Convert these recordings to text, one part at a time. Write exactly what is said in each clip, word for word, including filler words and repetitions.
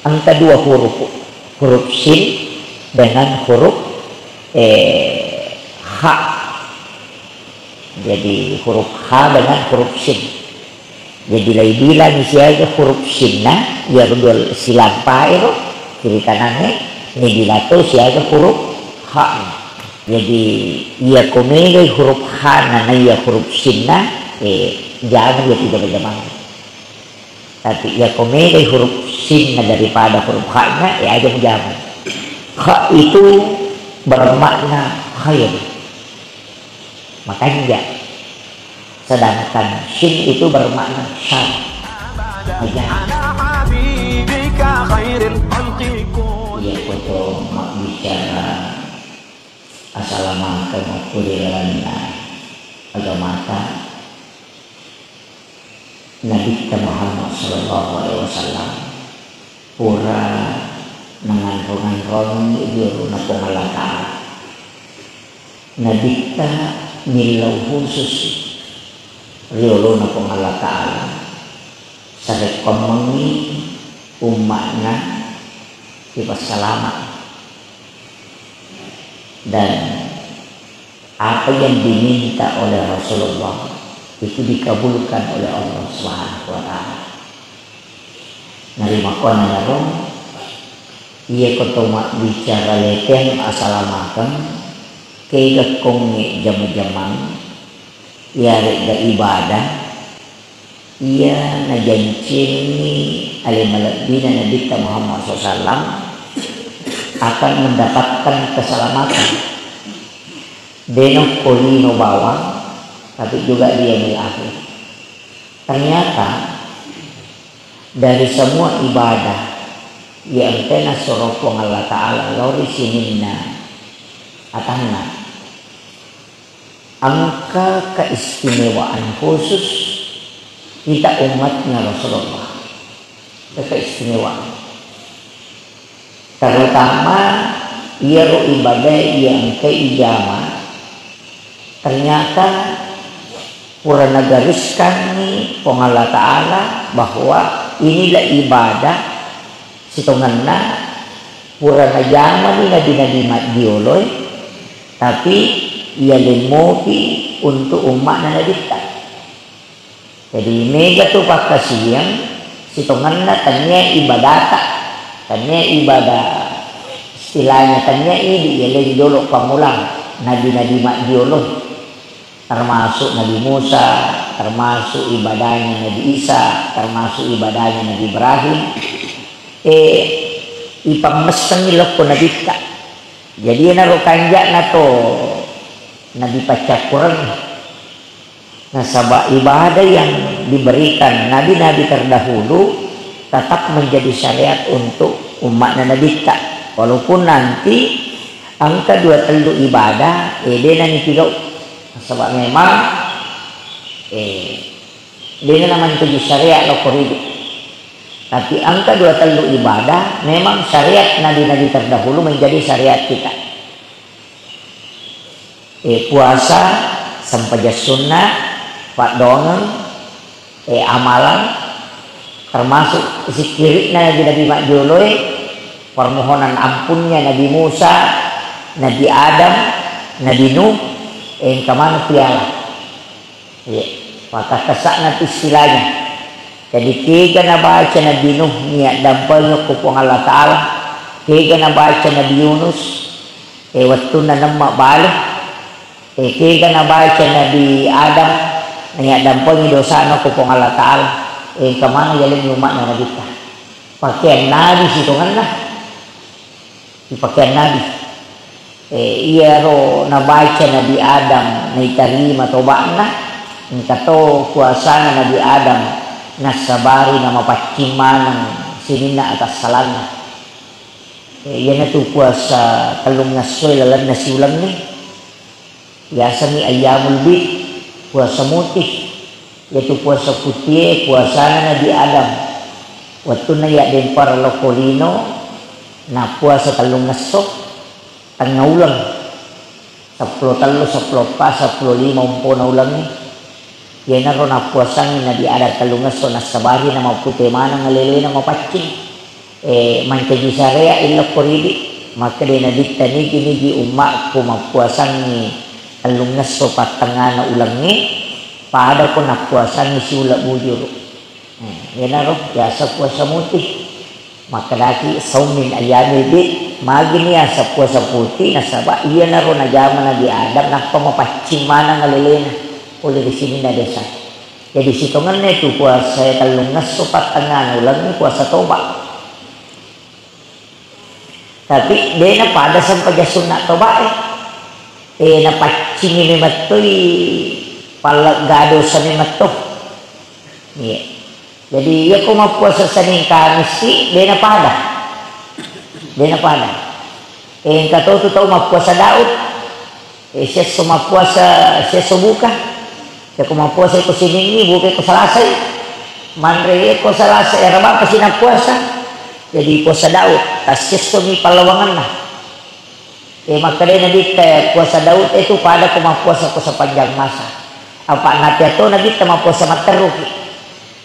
Engka dua huruf, huruf shin dengan huruf, eh, kha. Jadi, huruf kha dengan huruf shin. Jadi, laibilang siaga huruf shinna, iyaro dua silampae ro, kiri kanangnge, nibilang to siaga huruf kha. Jadi, iya ko megai huruf kha na, na iya huruf shinna, eh, jangan dia tidak berjamaah. Tapi iya ko megai huruf shinna daripada huruf kha-na, ya aja mujama. Kha itu bermakna khair. Makanja. Sedangkan shin itu bermakna syar. Aja. Iya, foto mak bicara assalamualaikum warahmatullahi wabarakatuh. Agamata Nabitta Muhammad sallallahu alaihi wasallam pura nanganrong-anrong ri riolona Puang Allah Ta'ala. Nabitta millau khusus ri riolona Puang Allah Ta'ala, sarekkoammengngi umma'na ipassalama. Dan apa yang diminta oleh Rasulullah itu dikabulkan oleh Allah Subhanahu wa Ta'ala. Narimakkuannanaro, iya ko to mabbicara leteng asalamakeng, kega kongnge jama-jamang, iyare'ga ibadah, iya najancingi ale malebbina Nabitta Muhammad sallallahu alaihi wasallam akan mendapatkan keselamatan. Deno ko lino bawang, tapi juga di yaumil akhir. Ternyata dari semua ibadah yang engkana suro Puang Allah Ta'ala lao ri sininna atanna, engka keistimewaan khusus kita umatnya Rasulullah. Engka keistimewaan. Terutama iyaro ibadah iya engka ijama, ternyata pura nagariskanni Puang Allah Ta'ala bahwa inilah ibadah sitongenna pura najamani nabi-nabi maddioloe, tapi iya lemmopi untuk umma'na Nabitta. Jadi, mega tu pakkasiwiang sitongenna tennia ibadata, tennia ibadah, istilahnya tennia idi yaleng jolo pammulang nabi-nabi maddiolo, termasuk Nabi Musa, termasuk ibadahnya Nabi Isa, termasuk ibadahnya Nabi Ibrahim. Eh, ipammessengi lokko nabitta. Jadi, enaro kanja'na to nabi paccakkureng. Nasaba ibadah yang diberikan nabi-nabi terdahulu tetap menjadi syariat untuk umatnya Nabitta. Walaupun nanti engka dua tellu ibadah, eh, de' nani pigau. Nasaba memang, eh, de' nana mancaji syariat lo koridu. Tapi engka dua tellu ibadah, memang syariat nabi-nabi terdahulu menjadi syariat kita. Eh, puasa, sempajang sunna, paddoangeng, eh, amalang, termasuk sikkiri'na nabi-nabi majjoloe, permohonan ampunnya Nabi Musa, Nabi Adam, Nabi Nuh, eh, engka maneng piala. Iya, maka kesakna tu istilahnya. Jadi, kega nabaca Nabi Nuh nia dampengeng ko Puang Allah Ta'ala, kega nabaca Nabi Yunus, eh, wettunna nemma bale, eh, kega nabaca Nabi Adam, nia dampengi dosana ko Puang Allah Ta'ala, eh, engka maneng yalengngi umma'na Nabitta. Pakeang nabi sitongenna. Ipakeang nabi. Eh, iyaro nabaca Nabi Adam naitarima toba'na, engka to puasana Nabi Adam nassabari namapaccing maneng sininna atassalanna. Eh, iyanatu puasa tellungngessoe lalenna siulengnge. Yasengni ayyamul bid, puasa mutih. Iyatu puasa putie, puasana Nabi Adam. Wettunna yaddempara lokko lino, nappuasa tellungngesso, tengnga uleng. Seppulo tellu, seppulo eppa, seppulo lima umpona ulengnge. Iyanaro nappuasangngi Nabi Adam tellungngesso, nassabari namappute maneng alelena mapaccing. Eh, mancaji syariat ilokko ridi, makkeda Nabitta, nigi-nigi ummakku mappuasangngi tellungngesso pattengngana ulengnge, padako nappuasangngi siuleng bujuru. Eh, iyanaro biasa puasa muti. Makkedaki, "Saum min ayyamil bid," magini asa puasa puti, nasaba iyanaro najama Nabi Adam, nappa mapaccing maneng alelena pole ri sininna desa. Jadi sitongenna tu puasa tellungngesso pattengngana ulengnge puasa toba. Tapi de napada sempajang sunna toba e. Eh, napaccingi memettoi pallegga dosa memetto. Iya. Jadi, iya ko mappuasa Senin Kamis si, de napada. De napada. Eh, engka to tu tau mappuasa Daud. Eh, siesso mappuasa, siesso buka. Iya ko mappuasa ko Senin ni, buka ko Selasa i. Manre ko Selasa, era bapa si nappuasa. Jadi puasa Daud, tassiesso mi pallawangenna. Eh, makkedai Nabitta, puasa Daud itu pada ko mappuasa ko sepanjang masa. Apa natia to Nabitta mappuasa matteruki.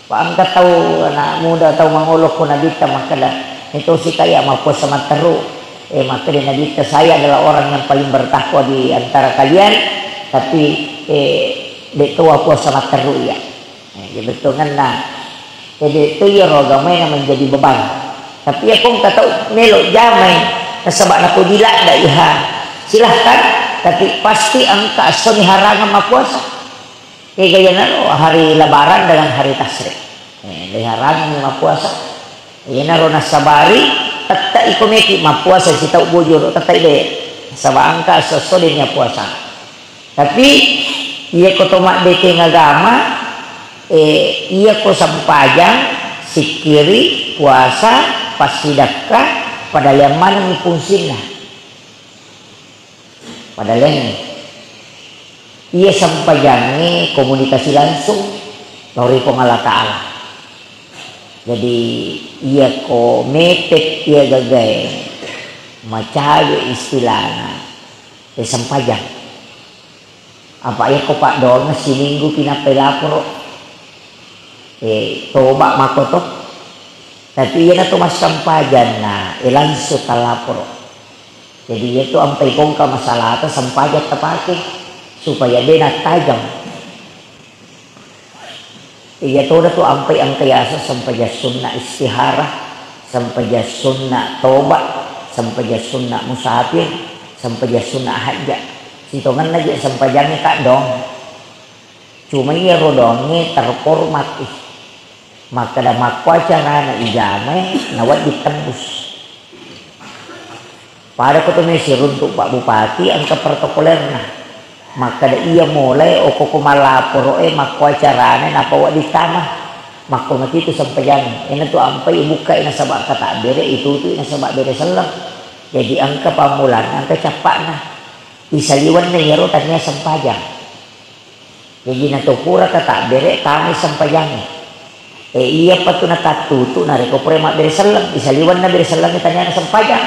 Pa engka tau anak muda, tau mangolo ko Nabitta makkeda, "Metosi kaya mappuasa matteru." Eh, makkeda Nabitta, "Saya adalah orang yang paling bertakwa di antara kalian, tapi, eh, de to puasa matteru iya." Eh, iya bettuanna. Jadi, itu iyaro agamae na menjadi beban. Tapi iya ko engka tau melo jamai, nasaba napodila da iha. Silahkan, tapi pasti engka essoni harangan mappuasa. Ega iyanaro hari Lebaran dengan hari Tasyrik. Eh, de harangan mappuasa. Iyanaro nasabari, tette iko meki mappuasa sitau bujur, tette de. Nasaba engka esso-esso de nia puasa. Tapi, iya ko to maddeteng agama, eh, iya ko sempajang, sikkiri, puasa, passidekka, padaleang manengngi fungsinna. Padaleang iya sempajangnge komunikasi langsung lao ri Puang Allah Ta'ala. Jadi, iya ko mepet iya gagae, macawe istilahna, eh, sempajang. Apa iya ko paddoangeng siminggu pinappai laporo, eh, toba mako to. Tapi iyana to massempajanna, eh, langsung talaporo. Jadi iya to ampai kongka masalata sempajang tapake supaya de nattajang. Iya toda tu ampai engka yaseng sempajang sunna istihara, sempajang sunna toba, sempajang sunna musafir, sempajang sunna hajja. Sitongenna je sempajangnge kaddong. Cuma iyaro dongnge terformat i. Makkeda makko acarana ijamae nawedding tembus. Pada ko to mesi runtuk Pak Bupati engka protokolerna. Makkeda iya mulai okko ko malaporo e makko acarana nappa wedding tama. Makko matitu sempajangnge. Ena tu ampai bukkai nasaba kata bere, itutu nasaba bere selleng. Jadi engka pammulanna, engka cappa'na. Isaliwenna iyaro tania sempajang. Jaji nato pura tatabbere, tamai sempajangnge. E, iyapa tu natattutu narekko pura mabbere selleng, isaliwenna bere sellengnge taniana sempajang.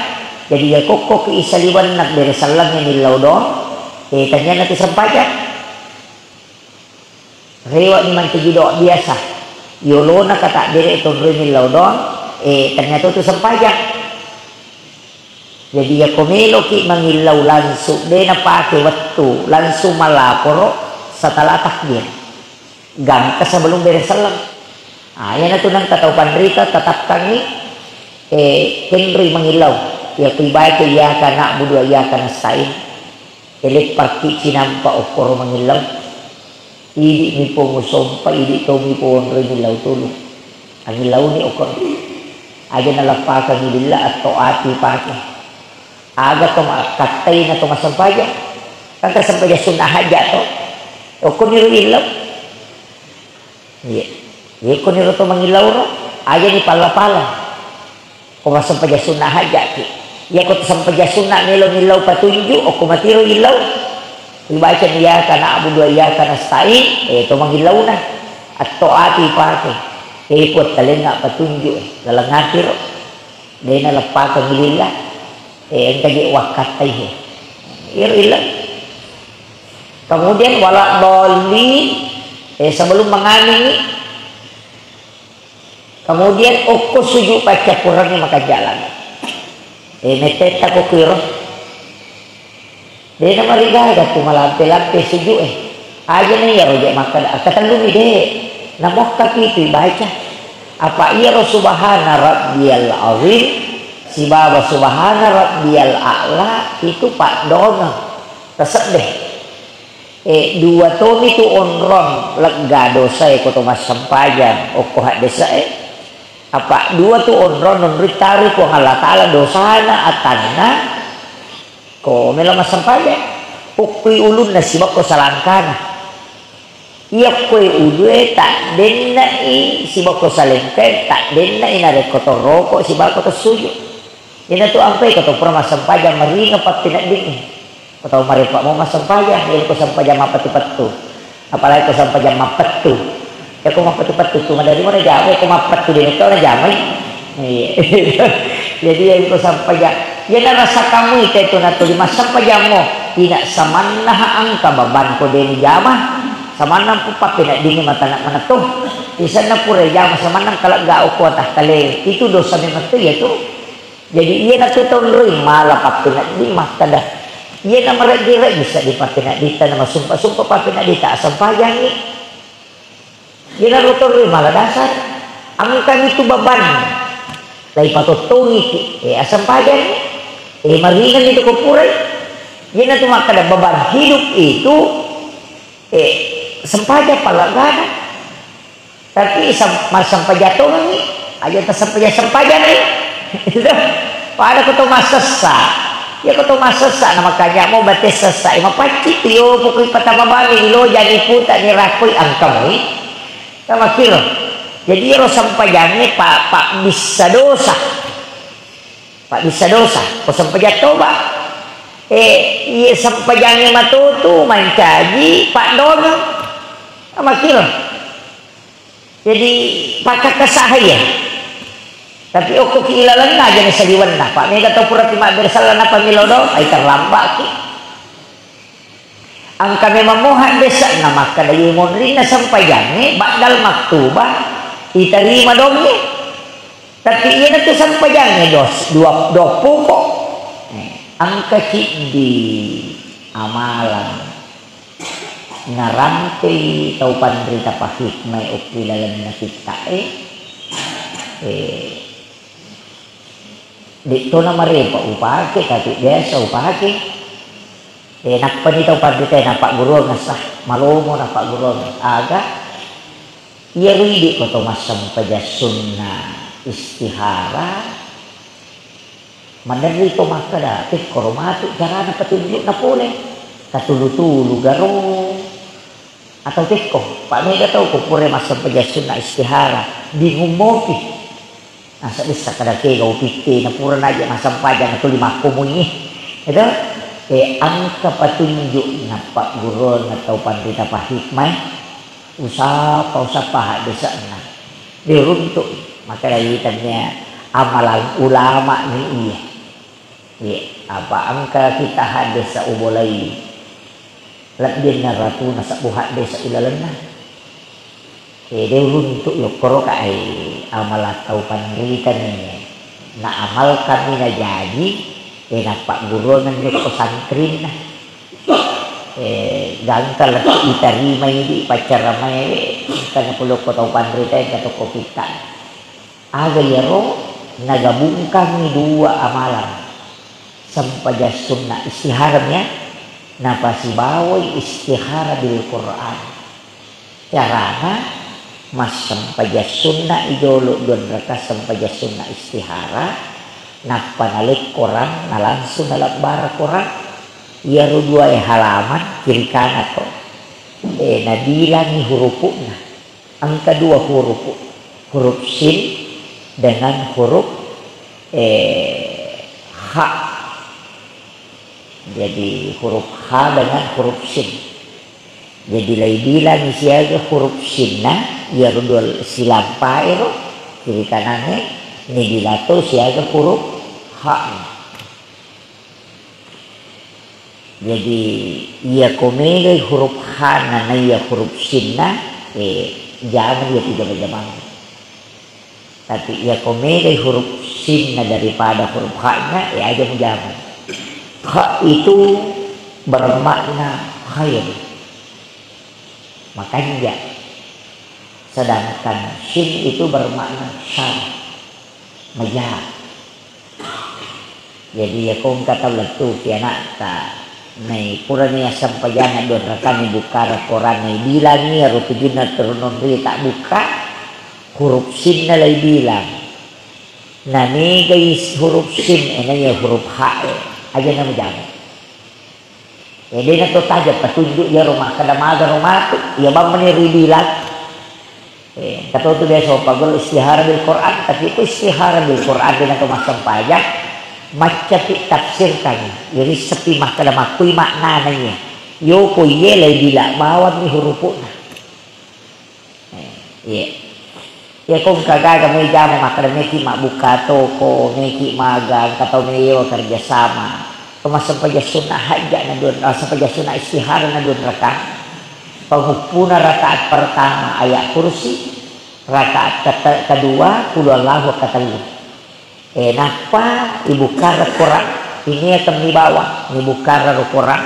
Jadi iya kokkoki isaliwenna bere sellengnge millau doang, e, taniana tu sempajang. Rewe'ni mancaji doa biasa. Yolona katabbere tonroi millau doang, e, tania to tu sempajang. Jadi, iyako meloki mangillau langsung, de napake wettu, langsung malaporo setelah takbir. Gangka sebelum bere selleng. Ah, iyanatu nengka tau panrita tetapkangngi, eh, kenroi mangillau. Iyako ibaca iyyaka na'budu wa iyyaka nasta'in. Eleppakki cinampa okkoro mangillau. Idi'mi Puang usompa, idi' tommi Puang onroi millau tulung. Angillauni okkoro. Aja naleppakang lilla atto ati pake. Aga to makkattaina to massempajang. Kan sempajang sunna hajja to. Okkoniro illau. Iya. Iya, koniro to mangillauro. Aja ni palla-palla. Ko massempajang sunna hajjaki. Iyako to sempajang sunna melo millau patunju, okko matiro illau. Ibaca ni iyyaka na'budu wa iyyaka nasta'in, eh, to mangillauna. Atto ati pake. Eh, Puang talengnga patunju, eh, laleng atiro. De naleppakang lilla. Eh, engka je wakkattai he. Iro illau. Kemudian wala dhalin, eh, sebelum mengamingi, Kemudian okko sujud paccappurengnge makanja' langi. Eh, mettetta ko kuiro. De' namarigaga tu malampe-lampe sujud e. Aja' na iyaro je' makkeda, akkatellumi de'. Namokka pitu ibaca. Apa iyaro subhana rabbiyal azim sibawa subhana rabbiyal a'la itu paddongeng. Tasedde. Eh, dua tomi tu onrong lega dosae ko to massempajang, okko haddesa'e. Apa dua tu onrong nonroi taroi Puang Allah Ta'ala dosana atanna ko melo massempajang. Okkoi ulunna sibawa ko salangkana. Iya koe ulue taddenna'i sibawa ko salengkae, taddenna'i narekko to roko sibawa ko to sujud. Ina tu ampai ko to pura massempajang maringa pappineddingngi. Ko tau marepa' mo massempajang, iya ko sempajang mappettu-pettu. Apalagi ko sempajang mappettu. Iya ko mappettu-pettu tu madari mo najama, iya ko mappettu de' to najamai. Iya. Jadi iya ko sempajang. Iya narasa kamu itu tu natuli massempajang mo. Ina samanna ha engka baban ko de' jama. Samanna pu pappineddingngi matana manetto. Isenna pura jama samanna engka lega okko tahkale. Itu dosa memang tu iya tu. Jadi, iyanatu tonroi mala pappinedding makkeda, iyana marebbi-rebbi sedding pappineddita, namasumpa-sumpa pappineddita, assempajangngi. Iyanaro tonroi mala dasar, engkami tu beban, laipatottongiki, eh, assempajangngi, eh, maringanni tu ko purai. Iyanatu makkeda beban hidup itu, eh, sempajang palleggana. Tapi sem-, massempajang tongengngi, aja tassempajang-sempajangngi. Pada ko to massessa, iya ko to massessa, na makanja' mo bate sessa, eh, mapaccing tu yo pokoi patama bami, lo jadi puta ni rakoi angkamui. Tamakiro. Jadi iyaro sempajangnge pa-, pabbissa dosa. Pabbissa dosa, ko sempajang toba. Eh, iya sempajangnge matotu mancaji paddongeng. Tamakiro. Jadi, pakkakkasaha iya. Tapi okkoki ilalenna aja ni saliwenna. Pak, mega tau pura ki mabbere sella napa milo do, ai terlambat ki. Engka memang mo haddese'na makkeda, iye monrinna sempajangnge, ba'dal maktubah, itarima dongnge. Tapi iyanatu sempajangnge dos-, dua, dua poko. Eh, engka ciddi amalang. Narampei tau panrita pahikmae okki lalenna kitta'e, eh, de'tona marepa upake, tapi biasa upake. Eh, nappani tau panritae napagguruang sah, malomo napagguruang. Aga? Iyaro idi' ko to massempajang sunna istihara, maderri to makkeda, "Pekkoro matu carana petunjukna pole, katulu-tulu garo atau pekko?" Pa' mega tau ko pura massempajang sunna istihara, bingung mopi. Nasabessa kada kega upitte, na pura naje massempajang tuli makkomui. Itu, eh, engka petunjuk na pagguruang tau panrita pahikmai. Usapa, usapa haddese'na. De' runtu'i. Maka dari tanya amalan ulama ni iya. Iya, apa engka kita haddese' ubolai. Lebbianna ratuna sebbu haddese' ilalenna. Eh, de' runtu'i okkoro ka, eh, amalan tau panrita ni. Na amalkan ni najaji, eh, napagguruang ni ko santrinna. Eh, gangka lettu itarimai di paccaramae, engka napolokko tau panrita, engka tokko kitta. Aga iyaro nagabungkangngi dua amalan, sempajang sunna istihara mia, napasibawai istihara bil Quran. Carana, massempajang sunna i jolo dua rakaat sempajang sunna istihara, nappa nalekkorang, nalangsung nalebbara korang. Iyaro duae halaman kiri kanan to. Eh, nabilangi hurupu'na. Engka dua hurupu, huruf sin dengan huruf, eh, ha. Jadi, huruf ha dengan huruf sin. Jadi, laibilangi siaga huruf sinna, iyaro dua silampae ro, kiri kanangnge, nibilato siaga huruf ha. Jadi, iya ko megai huruf ha na, na iya huruf sinna, eh, jamani iya tu jama-jamang. Tapi iya ko megai huruf sinna daripada huruf haknya, ya aja mujama. Hak itu bermakna khair, makanja. Sedangkan sin itu bermakna syar, maja. Jadi, iya ko engka tau lettuki anakta, nai purani assempajanna dua rakang, ibukkara Quran, nai bilangi iyaro tujunna turun onri tabbukka, huruf sinna lai bilang. Nanigai huruf sin, eh, naiya huruf ha, eh, aja namujama. Eh, de nato tajeng petunjuk iyaro makkeda magaro matu, iya bang meni ribilang. Eh, engka to tu biasa pagguru istihara bil Quran, tapi itu istihara bil Quran de nato massempajang, maccapi tafsirkan, irissepi makkeda makkui maknana iya. Yo ko iye lai bila bawang ni hurupu'na. Eh, iya. Iya ko engka gaga mejama makkeda meki mabbukka toko, meki maga, engka tau meyewa kerjasama. To massempajang sunna hajja na dua, massempajang sunna istihara na dua rakang. Panguppuna rakaat pertama ayat kursi, rakaat kete-, kedua qul huwallahu katellu. Eh, nappa ibukkara Quran, ini ya temmi bawang, ibukkara ro Quran,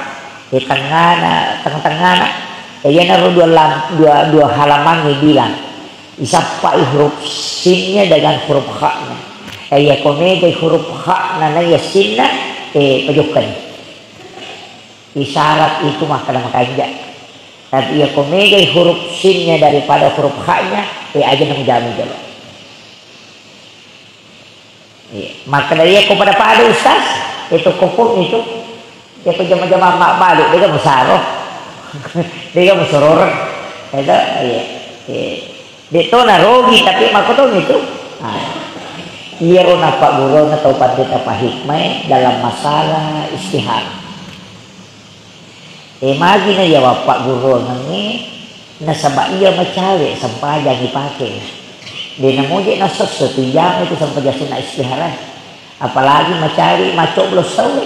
eh, tengana, tengah-tengana, eh, iyanaro dua lam-, dua, dua halaman ni bilang, isappai huruf sinnya dengan huruf haknya. Eh, iya ko megai huruf hakna naiya sinna, eh, pajokkani. Isyarat itu makkeda makanja. Tapi iya ko megai huruf sinnya daripada huruf haknya, eh, aja namujama jolo. Iya, makkeda iya ko pada-pada ustaz, itu ko pun itu, iya ko jama-jama mabbalu, dega musaro, dega musororeng, itu, iya, iya. De to narogi, tapi makkoto itu. Ah. Iyaro napagguruna tau pandita pahikmai dalam masalah istihara. Eh, magi na iya wappaggurungengnge, nasaba iya macawe sempajang ipake. De namoje nasesso tu ijama itu sempajang sunna istihara. Apalagi macawe macoblos tauwe.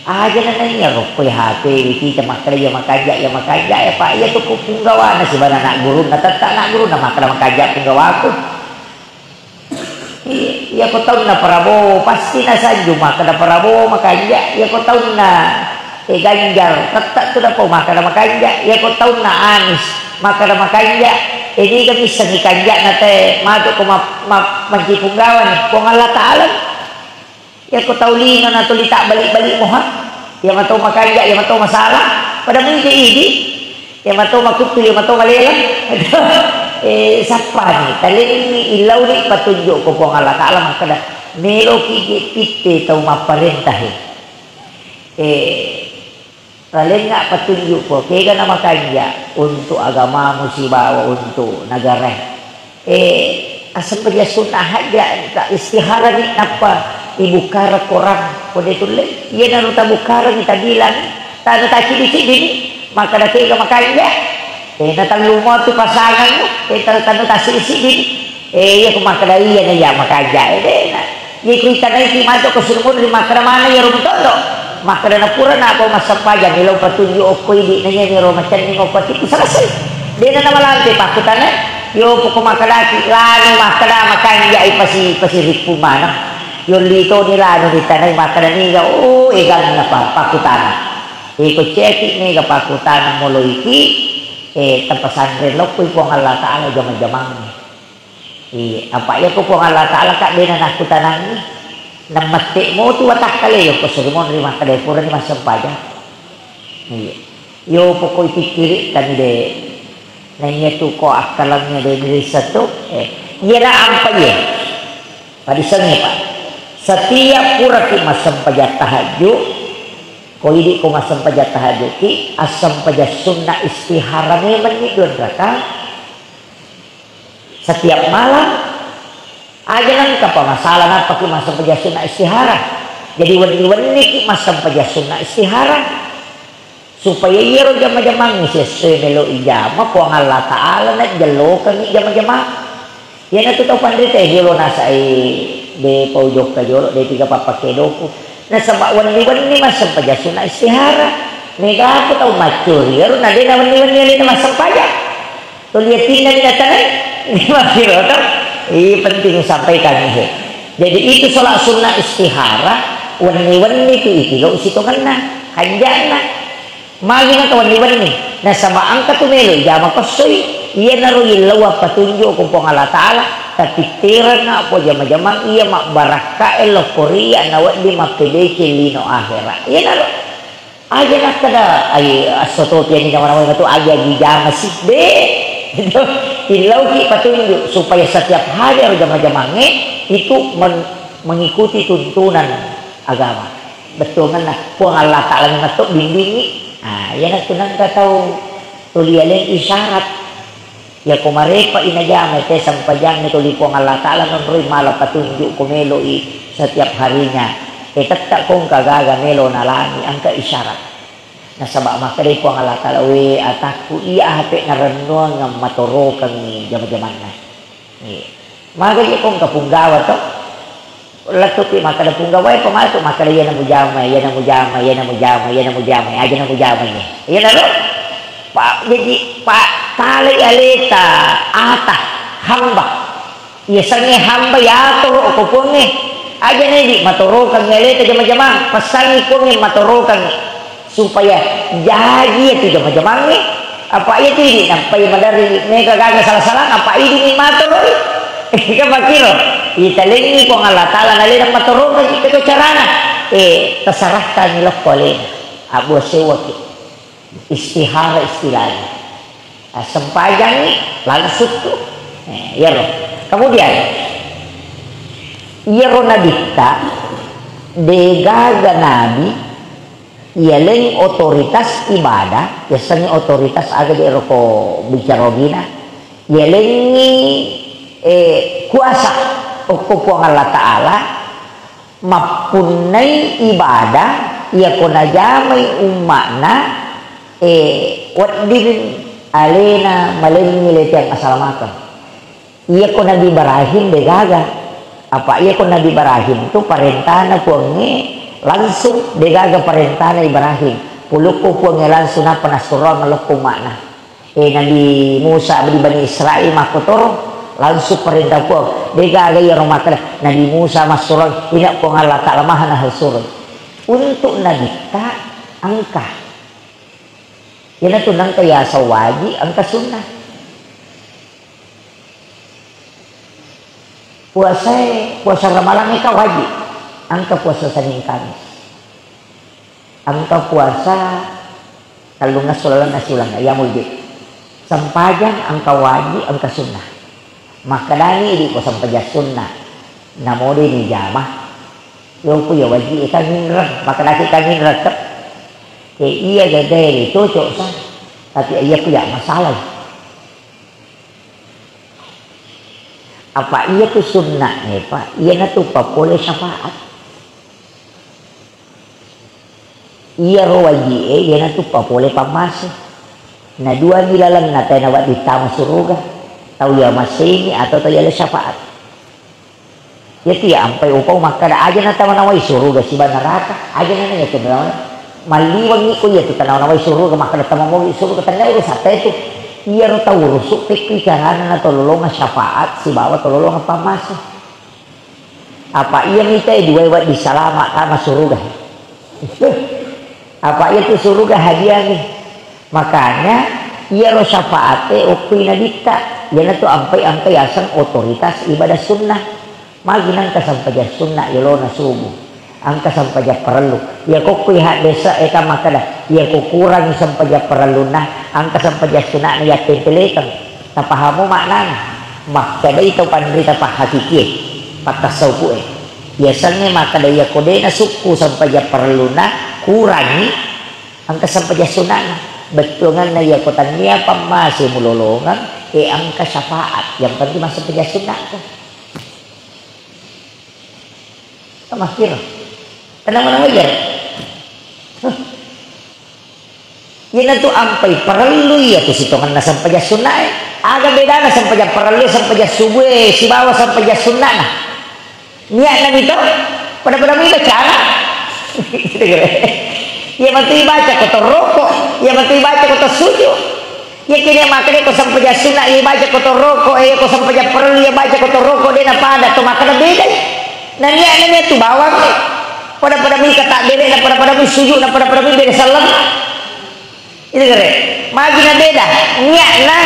Aja na naiya rokkoi H P wiki makkeda iya makanja, iya makanja, ya Pak, iya tu punggawana sibawa anak gurunna, tetta anak gurunna makkeda makanja punggawaku. Iya, iya ko taunna Prabowo, pasti nasanju makkeda Prabowo makanja. Iya ko taunna, eh, Ganjar, tetta tu dapau makkeda makanja. Iya ko taunna Anies, makkeda makanja. Eh, niga missengngi kanjana te matu ko ma-, ma-, manci punggawa ni Puang Allah Ta'ala. Iya ko tau lino na tuli tabbali-bali moha. Iya mato makanja, iya mato masala. Pada muide idi. Iya mato makuttu, iya mato maleleng. Eh, sappani, talenni, illauni patunjuk ko Puang Allah Ta'ala makkeda, meloki je pitte tau mapparentahe. Eh, talengnga patunjuk ko, kega na makanja untuk agamamu sibawa untuk negara. Eh, asempajang sunna hajja, ta istihara ni nappa ibukkara Quran, ko de tulle. Iya naro tabukkara ni tabilang, tanu tacidi-cidi ni, makkeda kega makanja. Eh, na tellu mo tu pasanganmu, eh, tal-, tanu tassiddi-siddi. Eh, iya ko makkeda iya na iya makanja, eh, de na. Iya ko itanaiki mato ko sirmunri makkeda mana iya ro mutondo. Makkeda na pura na ko massempajang, ilo patunju okko idi, na iya miro macenning okko tipu selesai. De na namalampe pakkutana, yo poko makkedaki lanu makkeda makanja ipasi, pasirippu maneng. Yo litoni lanu ditanai makkeda niga, oh, eganna pa-, pakkutana. Iko ceki mega pakkutana moloiki, eh, tapasanre lokkoi Puang Allah Ta'ala jama-jamangnge. Eh, apa iya ko Puang Allah Ta'ala ka dena nakkutanangngi. Namette motu watakkale yo ko surimonri makkeda purani massempajang. Iya. Yo pokoi pikkirikkani de. Naiya tu ko akkalengnge de risseng tu. Eh, iyana ampa iye. Padissengngi, Pak. Setiap puraki massempajang tahajud, ko idi ko massempajang tahajudki, assempajang sunna istihara memenni dua rakang. Setiap malam, aja nengka pa masalah nappaki massempajang sunna istihara. Jadi wenni-wenniki massempajang sunna istihara. Supaya iyaro jama-jamangnge sessoe melo ijama, Puang Allah Ta'ala na jellokengngi jama-jamang. Iyanatu tau panrita e jolo nasai de pau jokka jolo, de tiga pappakedoku. Nasaba wenni-wenni massempajang sunna istihara. Mega aku tau maccuri, iyaro na de na wenni-wenni alena massempajang. Tuli yatinna ni natanai, makkiro to. Ini penting sampaikan ini. Jadi itu sholat sunnah istihara, wenni-wenni tu itu lo sitongenna, kanjana. Magi na wenni-wenni. Nasaba engka tu melo jama kessoi, iyanaro illawa patunjuk ko Puang Allah Ta'ala, tapi terang apa jama-jamang iya mabbarakka elo koria na wedding mappedece lino akhirat. Iyanaro. Aja nakkeda, ai, esso topi ani nawa-nawa tu aja dijama sibbe. Illauki patunjuk supaya setiap hari ero jama-jamangnge itu men-, mengikuti tuntunan agama. Bettuangenna Puang Allah Ta'ala memang to bimbingi. Ah, iyana tu nengka tau tuli aleng isyarat. Yako marepa inajama te sempajangnge tuli Puang Allah Ta'ala nonroi mala patunjuk ko meloi setiap harinya. E tetta kongka gaga melo nalani engka isyarat. Nasaba makkedai Puang Allah Ta'ala, "We atakku, iya ape narennuang matorokengngi jama-jamanna." Iya. Maga je kongka punggawa to? Lettupi makkeda punggawae pematu makkeda, "Iyana mujama, iyana mujama, iyana mujama, iyana mujama, aja na mujama ini." Iyanaro? Pa, jadi pa, talai aleta ata hamba. Iyasengnge hamba yatoro ko Puangnge. Aja nedi matorokang aleta jama-jamang, passangi Puangnge matorokang. Supaya jaji itu jama-jamangnge, apa iya tu idi nampai maderri mega gaga salah-salah, apa idi ni matoroi. Kan makkiro, italengi Puang Allah Ta'ala nalena matorokang itu carana. Eh, terserahkan lokko alena. Abu sewaki. Istihara istilahnya. Ah, sempajangngi langsung tu. Eh, iyaro. Kemudian, iyaro nabitta degaga nabi Iyaleng otoritas ibadah, yasengnge otoritas aga je roko bicara ogina. Iyalengngi, eh, kuasa okko Puang Allah Ta'ala mappunnai ibadah, iyako najamai umma'na, eh, wedding alena malengngi letiang asalamakeng. Iyako Nabi Ibrahim degaga. Apa iyako Nabi Ibrahim tu parentana Puangnge langsung, degaga parentana Ibrahim. Pulukko Puangnge langsung nappa nassurong lokko umma'na. Eh, Nabi Musa di Bani Israel makkotoro langsung parenta Puang. Degaga iyaro makkeda Nabi Musa massurong, ina Puang Allah Ta'ala maha nasuroi. Untuk Nabitta engka. Iyanatu nengka yaseng waji, engka sunnah. Puasae, puasa Ramalang eka waji, engka puasa Senin Kamis. Engka puasa tellungesso lalenna siuleng, ayyamul bid. Sempajang engka waji, engka sunnah. Makkedani idi ko sempajang sunnah, namodeni jama. Yoku ya waji eka nginreng, makkedaki ka nginreng ke. Ke iya gagae cocok sa, tapi iya ku ya masalah. Apa iya tu sunnah e, Pak? Iyanatu papole syafaat. Iyaro waji'e iyanatu papole pammase. Na dua mi lalenna tena wedding tama suruga, tau iya maseni atau tau iya syafaat. Iyatu iya ampai upau makkeda aja na tama nawai suruga siba neraka, aja na iya tu nawai. Malliwengi ko iyatu tanawa nawai suruga makkeda tama mogi suruga, tenna urusatta itu. Iyaro tau urusu pekki carana na tololonga syafaat sibawa tololonga pammase. Apa iya mita e duae wedding salama tama suruga? Apa iya tu suruga hadiah ni? Makanya iyaro syafaat e okkoi nabitta, iyanatu ampai engka yaseng otoritas ibadah sunnah. Magi nengka sempajang sunnah yolona subuh. Engka sempajang parellu. Iya kokkoi haddesa eka makkeda, iya ko kurangi sempajang parellunna, engka sempajang sunnahna yattentelekeng. Tapahamu maknana? Makkedai tau panrita pahhakikie, pattassaupu'e. Yasengnge makkeda, iya ko de'na sukku sempajang parellunna, kurangi engka sempajang sunnahna. Bettuangenna iya ko tannia pammase mulolongeng, e engka syafaat. Yang penting massempajang sunnah ko. Tamakkiro. Tenang-tenang aja. Huh. Iyanatu ampai parellu iyatu sitongenna sempajang sunnae. Aga bedana sempajang parellu, sempajang subue, sibawa sempajang sunnana? Niatna mito, pada-pada mi bacana. Iya matu ibaca ko toroko, iya matu ibaca ko tosuju. Iya kini makkeda ko sempajang sunna iya baca ko toroko, eh, ko sempajang parellu iya baca ko toroko, de napada to makkeda bedai. Nania nania tu bawang. Pada-pada mika tak bere na pada-pada mi sujud na pada-pada mi bere sallam. Itu kere. Magi na beda. Niatna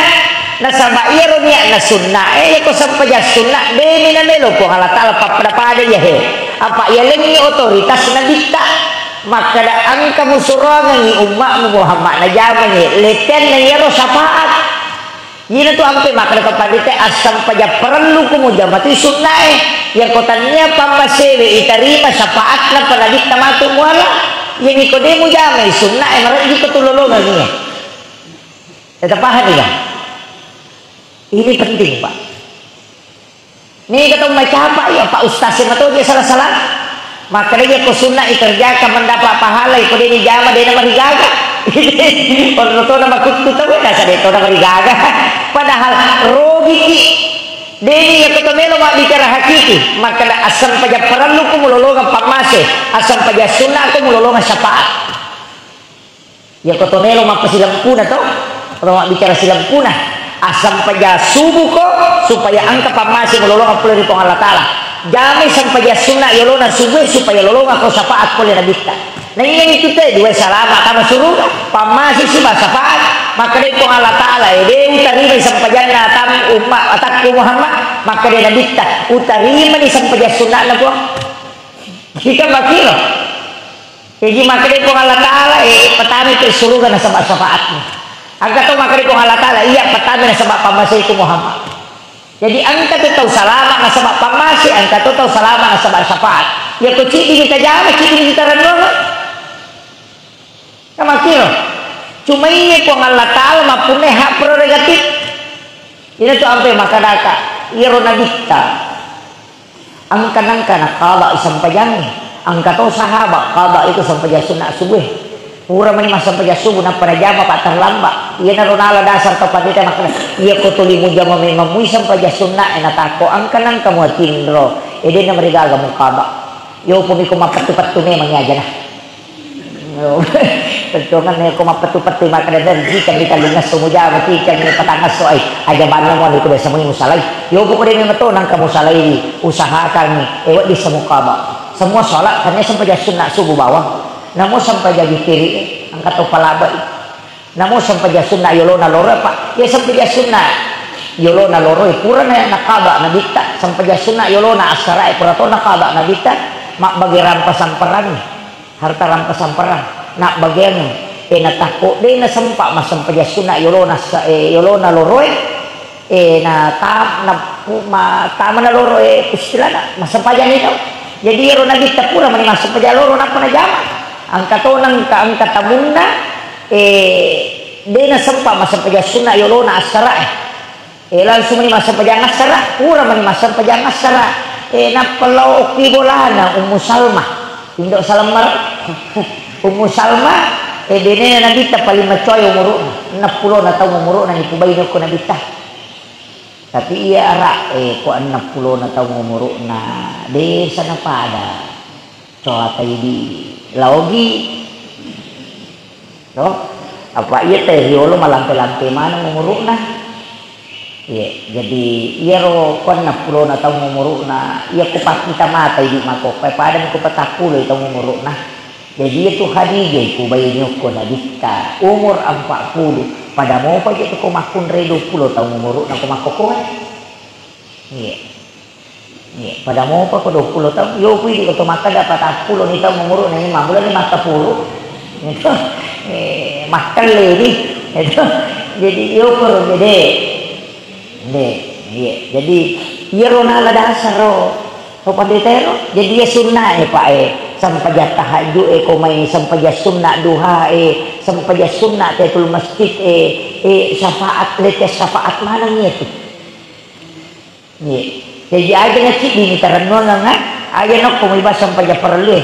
nasaba iyaro niatna sunna. Eh, ko sempajang sunna de mina melo Puang Allah Taala pappada-pada iya he. Apa iya lengi otoritas nabitta. Makkeda engka musurangengi umma'mu Muhammad najamangi letenna iyaro syafaat. Ina tu ampe makkeda to pandita, assempajang parellu ku mujama tu sunnae. Yako tania pammasewe itarima syafaatna panabitta matu muala. Iya niko de mujamai sunnae, marejji ko tulolongengi. Teta paham ika? Ini penting, Pak. Niga tau macapa iya, Pak Ustaz, e mato dia salah-salah. Makanya iya ko sunna ikerjakan mendapat pahala, ko dia dijama dia nama rigaga. Orang tua nama kuttu tahu nasa dia tahu nama rigaga. Padahal rogi ki. Deni iya ko melo mak bicara hakiki. Maka da asam paja parallu ko mulolongan pamase, asam paja sunna ko mulolongan syafaat. Iya ko to melo mappasilampuna to, atau mabbicara silampuna, asam paja subuh ko supaya engka pammase mulolonga pole ri Puang Allah Taala. Jamai sampaja sunna yolona subuh supaya lolonga ko syafaat pole nabitta. Nah, iya itu te dua salama tama suruga, pammase si ba syafaat. Maka dari Puang Allah Taala, eh, de utarimai sampajanna tam umma atakku Muhammad, maka dia nabitta utarimani sampaja sunna na Puang. Kita makiro. Jadi makkeda Puang Allah Taala, eh, patami tu suruga nasaba syafaatmu. Engka to makkeda Puang Allah Taala, iya patami nasaba pammaseiku Muhammad. Jadi engka tu tau salama nasaba pammase, engka tu tau salama nasaba syafaat. Ya ko ciddi kita jama, ciddi kita renungan. Sama kiro. Cuma iya Puang Allah Taala mappunnai hak prerogatif. Ina tu ampe makkadaka, iyaro nabitta. Engka nengka na qada sampajangnge. Engka to sahabat qada itu sampajang sunna subuh. Pura mani massampajang subuh nappa najama pak terlambat. Iyanaro nala dasar to pandita makkeda, iya ko tuli mujama memang mui sampajang sunna e natakko engka nengka muatinro. Ede na marigaga muqada. Yo pumi ko mapettu-pettu memang aja nah. Bettuangan ko mappettu-pettu makkeda, "Rijikang ri tellungesso mujama, rijikang ri patangesso ai, aja banna mo niku biasa mui musalai." Yo poko de memang to nangka musalai, usahakan, eh, wedding samuqada. Semua sholat hanya sampajang sunna subuh bawang. Namo sampajang witiri, eh, engka to palabai. Namo sampajang sunna yolona loro apa? Ya sampajang sunna yolona loro, eh, purana naqada nabitta, sampajang sunna yolona assara, eh, pura to naqada nabitta, mabbage rampa samperangi. Harta rampasan perang, nabbageang, eh, natakko de nasempa massempajang sunna yolona sa-, eh, yolona loroe, eh, na ta-, na pu-, ma-, tamana loro, eh, istilahna, massempajang ni tau. Jadi ero nabitta pura mani massempajang loro nappa najama. Engka to nengka, engka tamunna, eh, de nasempa massempajang sunna yolona assara, eh. Eh, langsung mani massempajang assara, pura mani massempajang assara. Eh, nappa lao okki bolana Ummu Salma. Indo Salma. Ummu Salma, eh, benena Nabitta paling macoai umuru'na. Enneng pulona taung umuru'na nipubaini okko Nabitta. Tapi iya ara, eh, ko enneng pulona taung umuru'na, desa napada. Coatai di laogi. To? Apa iya teh riolo malampe-lampe maneng umuru'na. Iya, jadi iyaro ko enneng pulona taung umuru'na, iya ko pakkita mata idi makokkoe, padami ko patappulo taung umuru'na. Jadi iya tu Khadijah iku baine okko Nabitta, umur empat puluh, pada mopa je tu ko makkunrai dua puluh taung umuru'na ko makkokkoe. Iya. Iya, pada mopa ko dua puluh taung, yo pui di ko to makkeda patappulo ni taung umuru'na, iya mammula ni makkapuru. Itu, eh, makkelle ni. Itu. Jadi yo puru de. De, iya. Jadi iyaro nala dasar ro. To pandita ero. Jadi iya sunna e, Pak, eh. Sempajang tahajud e, ko mai sempajang sunna duha e, sempajang sunna tahiyatul masjid e, eh, syafaat, lete syafaat maneng iya tu. Iya. Jaji aja na ciddi ni tarennuangeng, ah. Aja nokko mai ba sempajang parellue.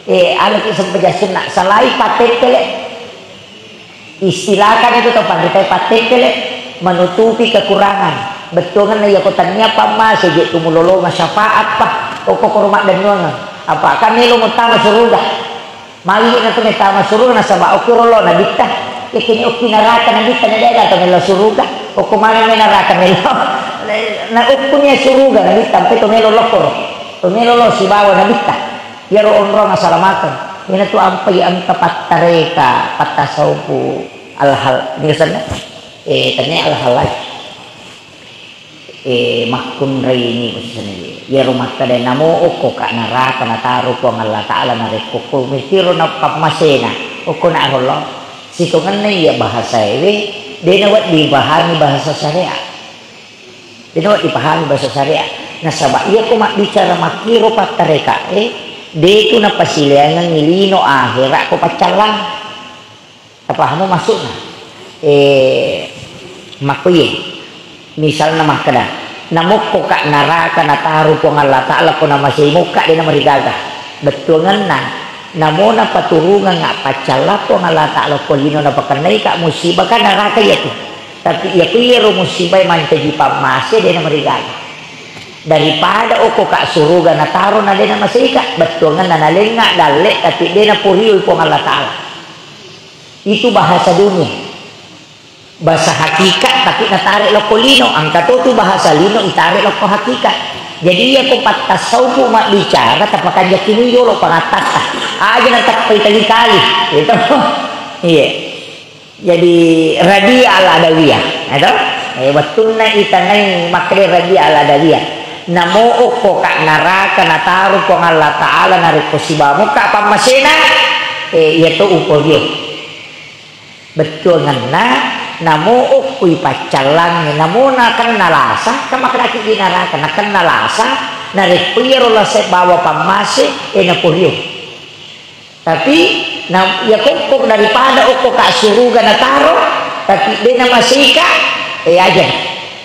Eh, alaki sempajang sunna, salai pattettele. Istilahkan itu to pandita pattettele, menutupi kekurangan. Bettuangenna iya ko tania pammase je tu mulolonga syafaat pa. Okko koro maddennuangeng. Apa kan melo muttama suruga. Magi na tu mettama suruga nasaba okko rolo Nabitta. Kini okki naraka nabitta na dega to melo suruga, okko maneng me naraka melo. Na okko ni suruga nabitta, ampe to melo lokoro. To melo lo sibawa nabitta. Iyaro onrong asalamakeng. Ina tu ampai engka pattareka, pattasaupu alhal. Biasanya, eh, tanya alhal lagi. Eh, makkunraini, maksudna. Iyaro makkeda, namo okko ka naraka nataro Puang Allah Ta'ala narekko ko mitiro na pammasena, okko na arollo. Sitongenna iya bahasaewe, de nawedding dipahami bahasa syariat. De nawedding dipahami bahasa syariat. Nasaba iya ko mabbicara makkiro pattarekae, de tu napasileangengngi lino ahera ko paccallang. Tapahamu maksudna? Eh, makkuye. Misalna makkeda, namokko ka naraka nataro Puang Allah Ta'ala ko namasei mokka de namarigaga. Bettuangenna, namo napaturungeng appaccalla Puang Allah Ta'ala ko lino napakennai ka musibah ka naraka iyatu. Tapi iya ku iyaro musibah mancaji pammase de namarigaga. Daripada okko ka suruga nataro na de namasei ka, bettuangenna nalengnga dalle tapi de naporioi Puang Allah Ta'ala. Itu bahasa dunia. Bahasa hakikat, tapi natarik lokko lino. Engka to tu bahasa lino itarik lokko hakikat. Jadi iya ko pattasaupu mabbicara, tapakanjaki ni yolo pangattatta. Aja natappai kali-kali. Gitu. Iya. Jadi Rabi'ah Al-Adawiyah, ya toh? Eh, wettunna itanai makkeda Rabi'ah Al-Adawiyah. Namo okko ka naraka nataro Puang Allah Ta'ala narekko sibawa mokka pammasena, eh, iya to uporio. Bettuangenna, namo okkoi paccallangnge, namo nakenna lasa, kan makkedaki di naraka, nakenna lasa, narekko iyaro lasa bawa pammase, e naporio. Tapi, na, iya kokko daripada okko ka suruga nataro, tapi de namasei ka, e aja.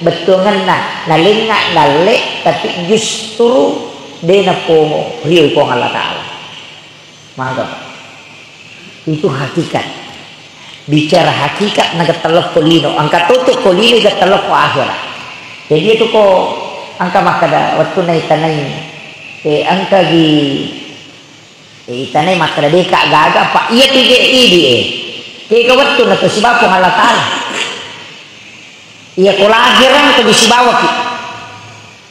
Bettuangenna, nalengnga dalle, tapi justru de naporioi Puang Allah Ta'ala. Maga, Pak. Itu hakikat. Bicara hakikat na gettelokko lino. Engka toto ko lino gettelokko akhirat. Jadi itu ko engka makkeda wettu naitanai, eh, engka gi, eh, itanai makkeda deka gaga, Pak. Iya tu je idi, eh. Kega wettu na to sibawa Puang Allah Ta'ala. Iya ko lahirang to disibawaki.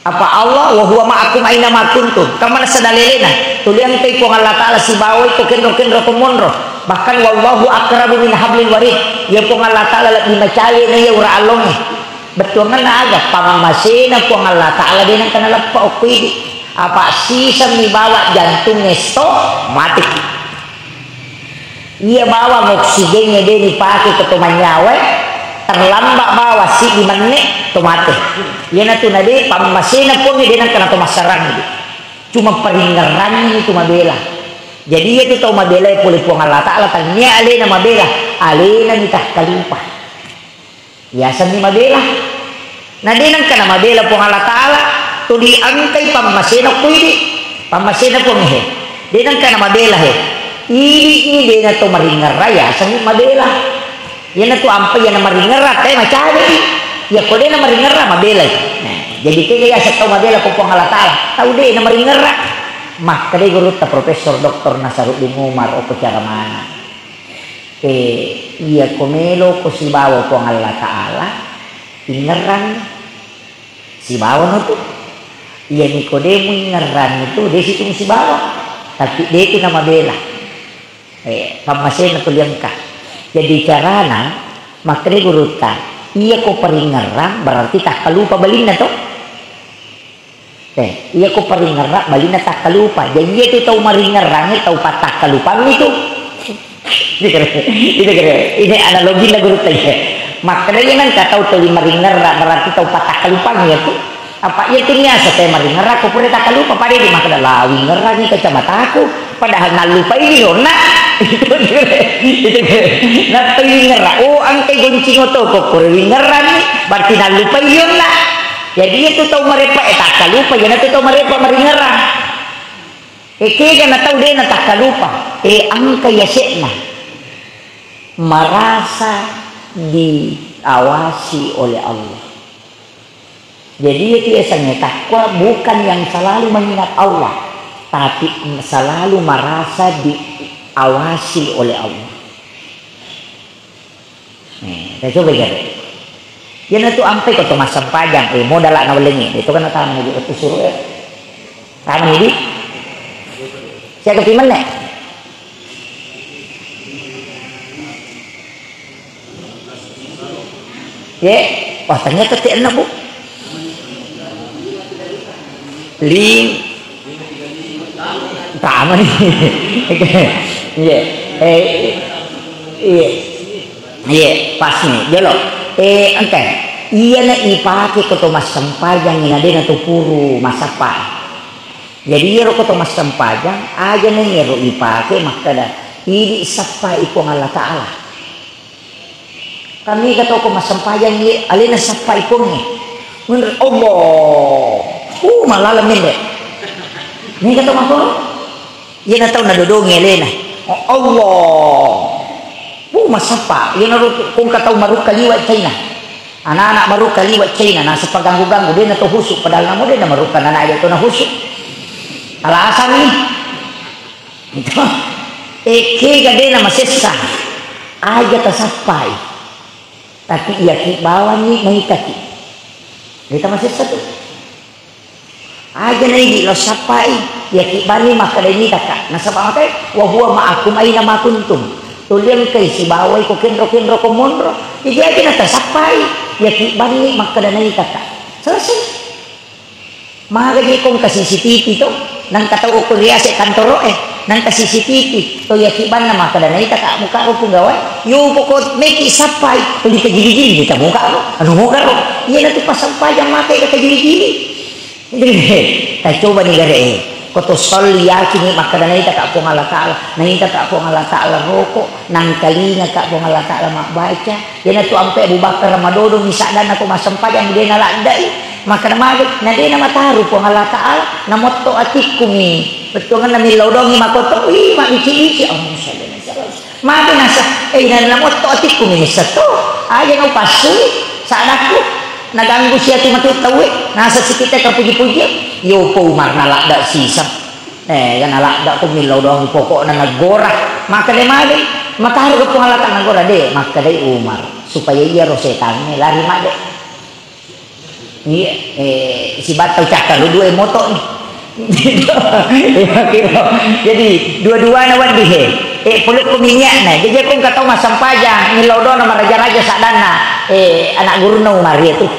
Apa Allah, "Wa huwa ma'akum aina ma kuntum." Kan manessa dalilena. Tuli engkai Puang Allah Ta'ala sibawai ko kenro-kenro ko monro. Bahkan, "Wallahu aqrabu min hablil warid." Iya Puang Allah Ta'ala lebbi macawe na iya ura allongnge. Bettuangenna aga? Pammasena Puang Allah Ta'ala de nengka naleppa okko idi. Apa sisemmi bawa jantung esso, mati. Iya bawang oksigengnge de nipake ke to mannyawae, terlambat bawang siddi menne to mate. Iyanatu na de pammasena Puangnge de nengka na to massarang. Cuma paringngerangngi tu mabela. Jadi iyatu tau mabelae pole Puang Allah Ta'ala, tania alena mabela, alena mi takkalupa. Yasenni mabela. Na de nengka namabela Puang Allah Ta'ala, tuli engkai pammasena ko idi, pammasena Puang he. De nengka namabela he. Idi'ni de na to maringerra, yasenni mabela. Iyanatu ampai iya na maringerra, te macawe'i. Iya ko de na maringerra, mabelai. Nah, jadi kega yaseng tau mabela ko Puang Allah Ta'ala? Tau de na maringerra. Makkedai gurutta Profesor Doktor Nasaruddin Umar, okko cara mana. Eh, iya ko melo ko sibawa Puang Allah Ta'ala, ingerrang sibawa no tu. Iya ni ko de muingerrang itu, de situ sibawa. Tapi de tu namabela. Eh, pammasena tu liengka. Jadi carana, makkeda gurutta, iya ko paringerrang berarti takkalupa balinna to. Eh, iya ko paringerra balinna takkalupa. Jadi iya tu tau maringerrangnge tau pattakkalupang itu. Ini kere, ini kere, ini analogi na gurutta iya. Makkeda iya nengka tau tuli maringerra berarti tau pattakkalupang iya tu. Apa iya tu niasa te maringerra ko pura takkalupa pada di makkeda la wingerrangi kacamataku padahal nallupai lionna. Itu kere, itu kere. Na tau wingerra, oh engkai goncing oto ko pura wingerrangi berarti nallupai lionna. Jadi, iya tu tau marepa, eh, takkalupa, iyanatu tau marepa maringerra. Eh, kega na tau de na takkalupa. Eh, engka yase'na. Merasa diawasi oleh Allah. Jadi, itu yasengnge takwa bukan yang selalu mengingat Allah, tapi selalu merasa diawasi oleh Allah. Eh, kita coba jadi. Iyana tu ampe ko to massempajang, eh, modala na wellengi. Itu kan tama ni di waktu suruh, eh. Tama ni di. Siaga pi menne? Ye, wah, ternyata ti enak, Bu. Lim-, tama ni. Ye, eh, ye. Ye, pas ni. Jolo. Eh, engka. Iyana ipake ko to massempajang, ina dena to puru massappa. Jadi, iyaro ko to massempajang, aja nengero ipake makkeda, "Idi sappai Puang Allah Ta'ala." Kami ga to ko massempajang, ye, alena sappai Puangnge. Menurut Allah. Uh, malala mende. Ni ga to makoro? Iyana tau nadodongi alena. Oh, Allah. Uh, massappa. Iyana ro kongka tau marukka liwa China. Anak-anak marukka liwa China, naseng paganggu-ganggu, dena to husu, padahal namo dena marukka, nana aja to na husu. Alasan ni. Ekkega dena masessa, aja tasappai. Tapi iyaki bawanni naitaki. Deta masessa tu. Aja naidi lo sappai, iyaki bani makkeda nitaka. Nasaba makai, "Wa huwa ma'akum aina ma kuntum." Tuli engkai sibawai ko kenro-kenro ko monro. Jadi aja natasappai, iyaki bani makkeda naitaka. Selesai. Maga je ko engka C C T V to, nangka tau ko riase kantoro e, nangka C C T V to, iyaki banna makkeda naitaka muka ro punggawa, yo poko meki sappai, tuli kajili-jili ni tamuka ro, anu muka ro, iyana tu passampajang makai ka kajili-jili. Tacoba ni gare e, ko to solli yakini makkeda naitaka Puang Allah Ta'ala, naitaka Puang Allah Ta'ala roko, nangkalingaka Puang Allah Ta'ala mabbaca. Iyana tu ampe Abu Bakar madodong mi saddanna ko massempajang de naladdai. Makkeda magi, na de namataru Puang Allah Ta'ala, namotto atikku mi. Bettuanganna millau dongi makoto, ih, mabbici-bici. Allahumma shalli ala Muhammad. Magi nasa, eh, na namotto atikku mi nissatto. Aja na upassu sadakku. Naganggu siatu matu tauwe. Nasa sikitta kapuji-puji. Yo po Umar naladda siseng. Eh, kan aladda ko millau doang pokokna nagora. Makkeda magi, mataru ke Puang Allah Ta'ala nagora de, makkedai Umar, supaya iyaro setangnge lari madde. Iya, eh, sibattau cakka lu dua moto ni. Iya, kira. Jadi, dua-duana waddi he. Eh, pulukku minyakna. Jadi, aku engka tau massempajang, millau doang maraja-raja saddanna. Eh, anak gurunna Umar iya tu.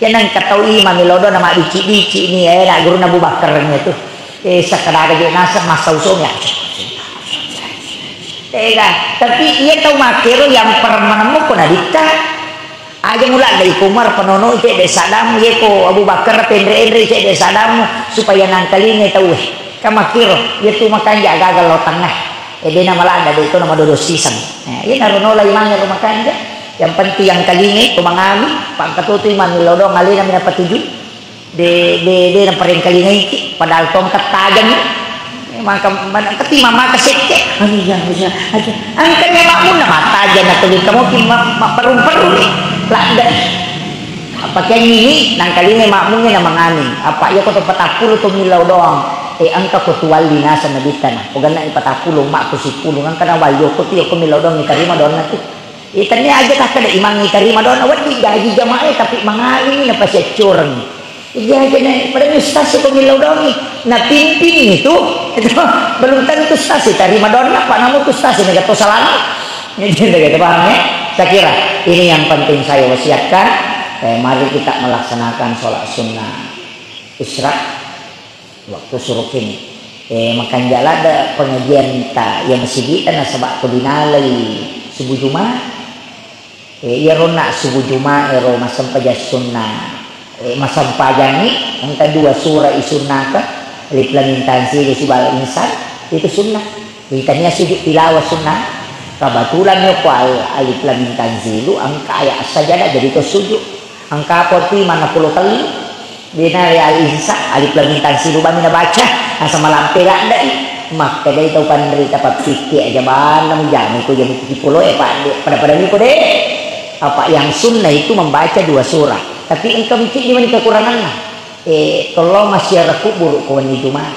Iya nengka tau imang millau doang mabbici-bici ni, eh, anak gurunna Abu Bakar ni tu. Eh, sakkadaga je naseng massau somi. Tega, tapi iya tau makkero yang permanemmu ko naditta. Aja mula dari Umar panono cedde saddamu, iya ko Abu Bakar penre-enre cedde saddamu supaya nangkalingai tauwe. Ka makkero, iya tu makanja gaga lao tengah. Eh, de namaladda de to namadodo siseng. Eh, iya naro nola imangnge ro makanja. Yang penting yang kalingai ko mangami, pangkatutu imang millau doang alena mina patuju. De, de, de naparengkalingaiki, padahal tongkat tajang ni. Eh, maka, mana, engka ti mama ka sekke. Aduh, ya, ya, aja. Engka ni makmunna matajang na tuli kamu ki ma-, ma-, perung-perung ni. Ladda. Apa kian ini, nangkalingai makmunnya na mangani. Apa iya ko to patappulo to millau doang. Eh, engka ko tuwalli naseng nabitta na. Poganna patappulo, mak ko sippulo. Engka na wayo ko tu, iya ko millau doang, tarima doang na tu. Eh, tania aja takkeda imangngi tarima doang, wedding gaji jamaah, tapi mangawini napasiaccoreng. Iya aja na, padahal ustaz ko millau doangi, napimpin itu, itu belum tentu ustaz tarima doang, apa namu tu ustaz ini kata salama. Ini gitu, paham ya? Saya kira ini yang penting saya wasiatkan. Eh, mari kita melaksanakan sholat sunnah Isra. Waktu suruh kini. Eh, makanja ladda pengajian ta yang sigi nasaba ko dinalai subuh Jumat. Eh, iya ronna subuh Jumat ero massempajang sunnah. Eh, massempajang ni engka dua surah isunnaka, Alif Lam Mim Tanzil sibawa Insan, itu sunnah. Itania sujud tilawah sunnah. Kebetulan yo ko al-, Alif Lam Mim Tanzilu engka ayat sajadah jadi to sujud. Engka apa tu mana pulo kali. Dena ya Al-Insa, Alif Lam Mim Tanzilu bami nabaca, asa malampe laddai. Makkedai tau panrita, "Pappikke aja banna mujama ko jamu piki pulo e, Pak, de, pada-pada miko de." Apa yang sunnah itu membaca dua surah. Tapi engka mungkin di mana kekurangannya. Eh, tolong masih ada kubur ko wenni Jumat.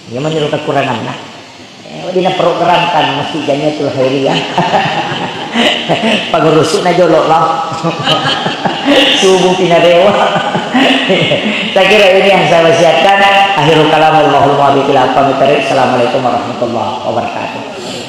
Iya mani ro kekuranganna. Eh, wedding naprogramkan Masjid Jamiatul Khairiyah. Pangurusuna jolo lah. Subuh pinarewa. Saya kira ini yang saya wasiatkan. Akhirul kalam, wallahul muwaffiq ila aqwamit thariq. Assalamualaikum warahmatullahi wabarakatuh.